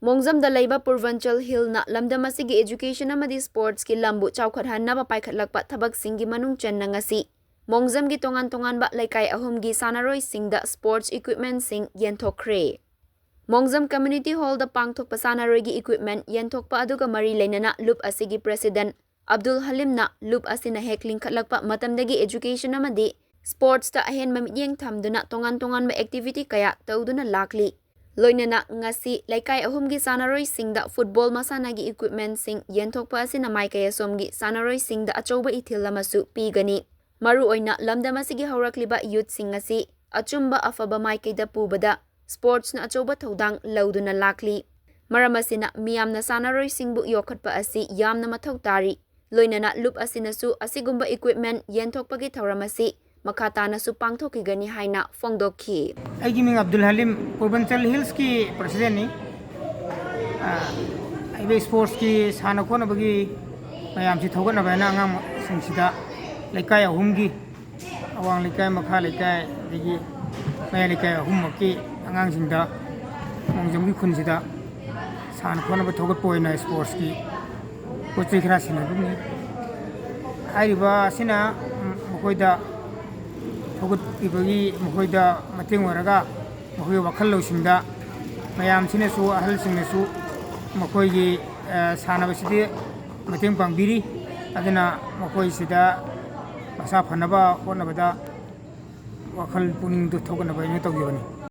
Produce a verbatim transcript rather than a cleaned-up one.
ꯃꯣꯡꯖꯝꯗ ꯂꯩꯕ ꯄꯨꯔꯕꯟꯆꯜ ꯍꯤꯜꯅ ꯂꯝꯗꯝ ꯑꯁꯤꯒꯤ education ꯑꯃꯗꯤ sportsꯀꯤ ꯂꯝꯕꯨ ꯆꯥꯎꯈꯠꯍꯟꯅꯕ ꯄꯥꯏꯈꯠꯂꯛꯄ ꯊꯕꯛꯁꯤꯡꯒꯤ ꯃꯅꯨꯡ ꯆꯟꯅ ꯉꯁꯤ ꯃꯣꯡꯖꯝꯒꯤ ꯇꯣꯉꯥꯟ ꯇꯣꯉꯥꯟꯕ ꯂꯩꯀꯥꯏ ꯑꯍꯨꯝꯒꯤ ꯁꯥꯟꯅꯔꯣꯏꯁꯤꯡꯗ sports equipmentꯁꯤꯡ ꯌꯦꯟꯊꯣꯛꯈ꯭ꯔꯦ꯫ ꯃꯣꯡꯖꯝ Community Hallꯗ ꯄꯥꯡꯊꯣꯛꯄ ꯁꯥꯟꯅꯔꯣꯏꯒꯤ equipment ꯌꯦꯟꯊꯣꯛꯄ ꯑꯗꯨꯒ ꯃꯔꯤ ꯂꯩꯅꯅ ꯂꯨꯞ ꯑꯁꯤꯒꯤ president ꯑꯕꯗꯨꯜ ꯍꯂꯤꯝꯅ ꯂꯨꯞ ꯑꯁꯤꯅ ꯍꯦꯛ ꯂꯤꯡꯈꯠꯂꯛꯄ ꯃꯇꯝꯗꯒꯤ education ꯑꯃꯗꯤ sportsꯇ ꯑꯍꯦꯟꯕ ꯃꯤꯠꯌꯦꯡ ꯊꯝꯗꯨꯅ ꯇꯣꯉꯥꯟ ꯇꯣꯉꯥꯟꯕ activity ꯀꯌꯥ ꯇꯧꯗꯨꯅ ꯂꯥꯛꯂꯤ꯫ ꯂꯣꯏꯅꯅ ꯉꯁꯤ ꯂꯩꯀꯥꯏ ꯑꯍꯨꯝꯒꯤ ꯁꯥꯟꯅꯔꯣꯏꯁꯤꯡꯗ football ꯃꯁꯥꯟꯅꯒꯤ equipmentꯁꯤꯡ ꯌꯦꯟꯊꯣꯛꯄ ꯑꯁꯤꯅ ꯃꯥꯏꯀꯩ ꯑꯁꯣꯝꯒꯤ ꯁꯥꯟꯅꯔꯣꯏꯁꯤꯡꯗ ꯑꯆꯧꯕ ꯏꯊꯤꯜ ꯑꯃꯁꯨ ꯄꯤꯒꯅꯤ꯫ ꯃꯔꯨꯑꯣꯏꯅ ꯂꯝꯗꯝ ꯑꯁꯤꯒꯤ ꯍꯧꯔꯛꯂꯤꯕ youthꯁꯤꯡ ꯑꯁꯤ ꯑꯆꯨꯝꯕ ꯑꯐꯕ ꯃꯥꯏꯀꯩꯗ ꯄꯨꯕꯗ sportsꯅ ꯑꯆꯧꯕ ꯊꯧꯗꯥꯡ ꯂꯧꯗꯨꯅ ꯂꯥꯛꯂꯤ꯫ ꯃꯔꯝ ꯑꯁꯤꯅ ꯃꯤꯌꯥꯝꯅ ꯁꯥꯟꯅꯔꯣꯏꯁꯤꯡꯕꯨ ꯌꯣꯛꯈꯠꯄ ꯑꯁꯤ ꯌꯥꯝꯅ ꯃꯊꯧ ꯇꯥꯔꯤ꯫ ꯂꯣꯏꯅꯅ ꯂꯨꯞ ꯑꯁꯤꯅꯁꯨ ꯑꯁꯤꯒꯨꯝꯕ equipment ꯌꯦꯟꯊꯣꯛꯄꯒꯤ ꯊꯧꯔꯝ ꯑꯁꯤ ꯃꯈꯥ ꯇꯥꯅꯁꯨ ꯄꯥꯡꯊꯣꯛꯈꯤꯒꯅꯤ ꯍꯥꯏꯅ ꯐꯣꯡꯗꯣꯛꯈꯤ꯫ ꯑꯩꯒꯤ ꯃꯤꯡ ꯑꯕꯗꯨꯜ ꯍꯂꯤꯝ, ꯄꯨꯔꯕꯟꯆꯜ ꯍꯤꯜꯁꯀꯤ presidentꯅꯤ꯫ ꯑ, ꯍꯥꯏꯔꯤꯕ sportsꯀꯤ ꯁꯥꯟꯅ ꯈꯣꯠꯅꯕꯒꯤ ꯃꯌꯥꯝꯁꯤ ꯊꯧꯒꯠꯅꯕ ꯍꯥꯏꯅ ꯑꯉꯥꯡꯁꯤꯡꯁꯤꯗ ꯂꯩꯀꯥꯏ ꯑꯍꯨꯝꯒꯤ, ꯑꯋꯥꯡ ꯂꯩꯀꯥꯏ, ꯃꯈꯥ ꯂꯩꯀꯥꯏ, ꯑꯗꯒꯤ ꯃꯌꯥꯏ ꯂꯩꯀꯥꯏ ꯑꯍꯨꯝꯃꯛꯀꯤ ꯑꯉꯥꯡꯁꯤꯡꯗ ꯃꯣꯡꯖꯝꯒꯤ ꯈꯨꯟꯁꯤꯗ ꯁꯥꯟꯅ ꯈꯣꯠꯅꯕ ꯊꯧꯒꯠꯄ ꯑꯣꯏꯅ sportsꯀꯤ ꯄꯣꯠ ꯆꯩ ꯈꯔ ꯁꯤꯟꯅꯕꯅꯤ꯫ ꯍꯥꯏꯔꯤꯕ ꯑꯁꯤꯅ, ꯎꯝ, ꯃꯈꯣꯏꯗ ꯊꯧꯒꯠꯄꯤꯕꯒꯤ, ꯃꯈꯣꯏꯗ ꯃꯇꯦꯡ ꯑꯣꯏꯔꯒ ꯃꯈꯣꯏꯒꯤ ꯋꯥꯈꯜ ꯂꯧꯁꯤꯡꯗ ꯃꯌꯥꯝꯁꯤꯅꯁꯨ, ꯑꯍꯜꯁꯤꯡꯅꯁꯨ ꯃꯈꯣꯏꯒꯤ, ꯑ, ꯁꯥꯟꯅꯕꯁꯤꯗꯤ ꯃꯇꯦꯡ ꯄꯥꯡꯕꯤꯔꯤ꯫ ꯑꯗꯨꯅ ꯃꯈꯣꯏꯁꯤꯗ ꯃꯁꯥ ꯐꯅꯕ ꯍꯣꯠꯅꯕꯗ ꯋꯥꯈꯜ ꯄꯨꯛꯅꯤꯡꯗꯨ ꯊꯧꯒꯠꯅꯕ ꯑꯩꯅ ꯇꯧꯖꯕꯅꯤ꯫